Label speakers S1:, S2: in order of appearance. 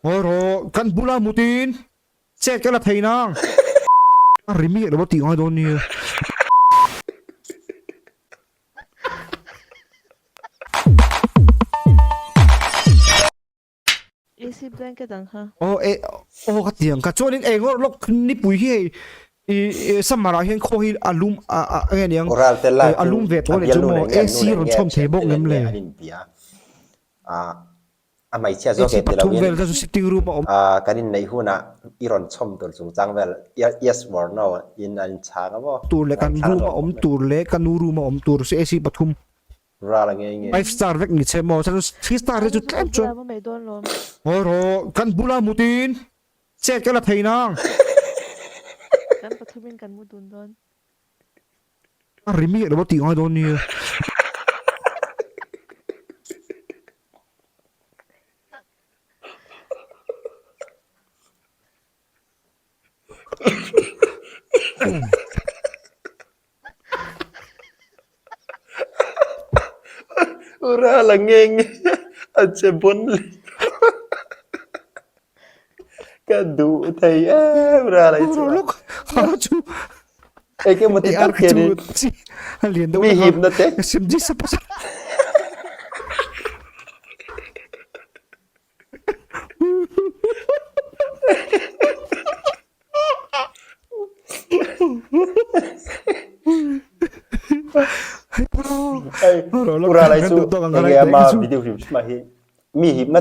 S1: Ngawi rawh, kan bula mutin chet ka la thei nang. A ri miah lo a tih ngai dawn nia.
S2: AC blanket ang kha.
S1: Aw e aw ka ti ang kha chuanin eng rawh lawk nipui hi hei i summer ah hian khaw hi a lum a a enge niang
S3: Ural te la
S1: a
S3: chu
S1: lum ve
S3: a
S1: tawh leh chu
S3: bialnu
S1: maw
S3: nen nge
S1: AC
S3: nu nen
S1: rawn
S3: nge
S1: chhawm thei
S3: thian
S1: bawk
S3: te nen
S1: ngem
S3: nge
S1: le.
S3: an inbia a a hmeichhia zawk
S1: AC
S3: e ti
S1: pathum
S3: loin
S1: vel te chu sitting room a awm.
S3: a kan inneih hunah i rawn chhawm tur chungchang vel yes or no in an inchhang a maw
S1: Tur leh kan
S3: ngaihthlak
S1: room a
S3: nuam
S1: awm
S3: khawp mai.
S1: tur leh ka nu room a awm tur chu AC pathum
S3: Ral a nge nge.
S1: Five star vek ni che maw? Chuan three star hi chu tlem chuan. Ngawi rawh, kan bula mutin chet ka la thei nang.
S2: Kan pathumin kan mu dun dawn.
S1: A ri miah lo a tih ngai dawn nia.
S3: Ral a nge nge a che bon leh ka duh thei em ral a chu eng emaw ti tak hianin mi hipna te Ura lai chu enge ama video hrim hrim ah hi mi hipna.